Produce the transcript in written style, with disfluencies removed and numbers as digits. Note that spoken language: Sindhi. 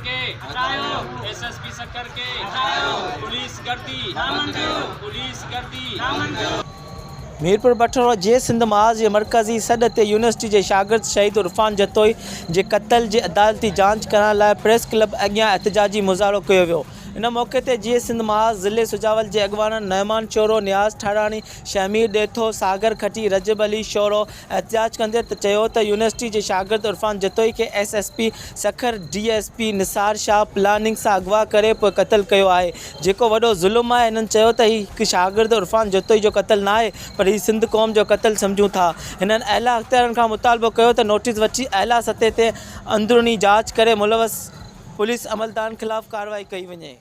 کي هٽايو ايس ايس پي سکر کي هٽايو پوليس گردي نامنظور پوليس گردي نامنظور. ميرپور بٺورو جي سنڌ محاذ جي مرڪزي سڏ تي يونيورسٽي جي شاگرد شهيد عرفان جتوئي جي قتل جي عدالتي جاچ ڪرائڻ لاء پريس ڪلب اڳيان احتجاجي مظاهرو ڪيو ويو ان موقعي تي جيئي سنڌ محاذ ضلعي سجاول جي اڳواڻن نعمان شورو، نياز ٺاراڻي، شهمير ڏيٿو، ساگر کٽي، رجب علي شورو احتجاج ڪندي ته چيو ته يونيورسٽي جي شاگرد عرفان جتوئي کي S S P Sukkur D S P Nisar Shah planning سان اغوا ڪري پوء قتل ڪيو آهي جيڪو وڏو ظلم آهي هنن چيو ته هي هڪ شاگرد عرفان جتوئي جو قتل ناهي پر هي سنڌ قوم جو قتل سمجهون ٿا هنن اعليٰ اختيارين کان مطالبو ڪيو ته نوٽيس وٺي اعليٰ سطح تي اندروني جاچ ڪري ملوث پوليس عملدارن خلاف ڪارروائي ڪئي وڃي.